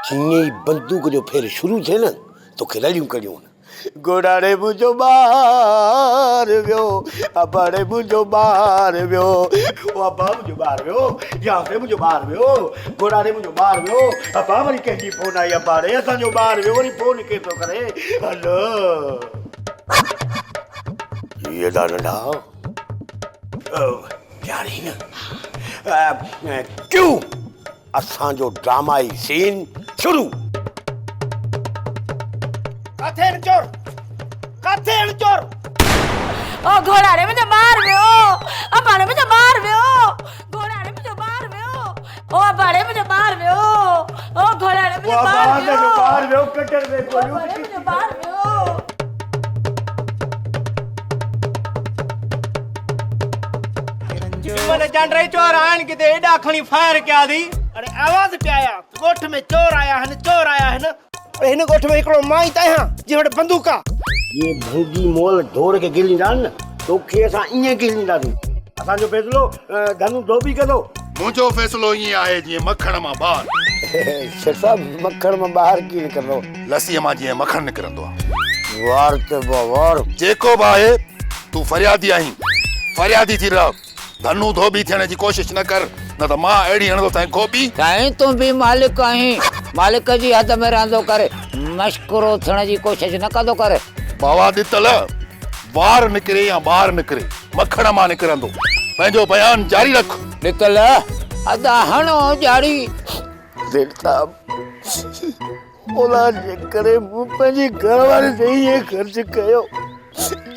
جيئن ئي بندوق جو ڦير شروع ٿئي نه، توکي رڙيون ڪرڻيون آهن. گهوڙاڙي منهنجو ٻار ويو، اباڙي منهنجو ٻار ويو، او ابا منهنجو ٻار ويو، يا حسين منهنجو ٻار ويو، گهوڙاڙي منهنجو ٻار ويو، ابا وري ڪنهن جي فون آئي اباڙي اسان جو ٻار ويو وري فون ڪير ٿو ڪري، هلو. ايڏا ننڍا پياري نه ڪيو اسان جو ڊرامائي سين شروع. ڪاٿي آهن چور؟ ڪاٿي آهن چور؟ او گهوڙا ري منهنجو ٻار ويو، ابا ري منهنجو ٻار ويو، گهوڙا ري منهنجو ٻار ويو، او ابا ري منهنجو ٻار ويو، او گهوڙا ري منهنجو ٻار ويو، ٻار ويو ڪٽر ۾ گوليون منهنجو ٻار ويو. جمن جانڊري چور آهن ڪٿي ايڏا کڻي فائر ڪيا ٿي. اڙي آواز پيا آيا ڳوٺ ۾ چور آيا آهن چور آيا آهن. اڙي هن ڳوٺ ۾ هڪڙو مان ئي ته آهيان جنهن وٽ بندوق آ. جيئن ڀنگي مئل ڍور کي گهليندا آهن نه توکي اسان ائين گهلينداسين. اسان جو فيصلو ڌنو ڌوٻي ڪندو. منهنجو فيصلو ائين آهي جيئن مکڻ مان ٻار. شيخ صاحب مکڻ مان ٻار ڪيئن نڪرندو؟ لسيء مان جيئن مکڻ نڪرندو آهي. وار چئبو آ وار. جيڪو به آهي تون فريادي آهين، فريادي ٿي رهه. ڌنو ڌوٻي ٿيڻ جي ڪوشش نه ڪر، نه ته مان اهڙي هڻندوسانء گهوٻي. سائين تون به مالڪ آهين، مالڪ جي حد ۾ رهندو ڪر، مشڪرو ٿيڻ جي ڪوشش نه ڪندو ڪر. بابا ڏتل، وار نڪري يا ٻار نڪري، مکڻ مان نڪرندو. پنهنجو بيان جاري رک. ڏتل، ادا هڻو ڄاڙي. سيٺ صاحب، اولاد جي ڪري مون پنهنجي گهر واري تي ائين خرچ ڪيو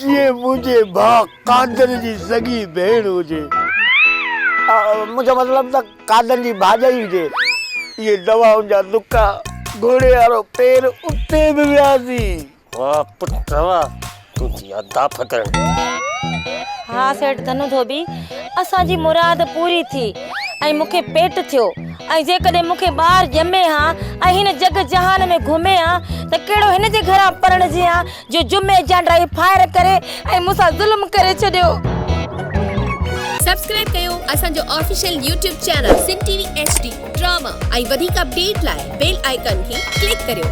جيئن منهنجي ڀاء قادر جي سڳي ڀيڻ هجي. منهنجو مطلب ته قادر جي ڀاڄائي هجي. اهي دوائن جا دڪا، گهوڙي وارو پير اتي به وياسين. واه پٽ واه تنهنجي ادا ڦڪرڻ. ها سيٺ ڌنو ڌوٻي اسان جي مراد پوري ٿي ۽ مون کي پيٽ ٿيو ۽ جيڪڏهن مون کي ٻار ڄمي ها ۽ هن جڳ جهان ۾ گهمي ها ته ڪهڙو هن جي گهران پرڻجي ها جو جمعي جانڊرائي فائر ڪري ۽ مون سان ظلم ڪري ڇڏيو. سبسڪرائب ڪيو اسان جو official YouTube channel Sindh T V H D drama ۽ وڌيڪ اپڊيٽ لاء بيل آئيڪان کي ڪلڪ ڪريو.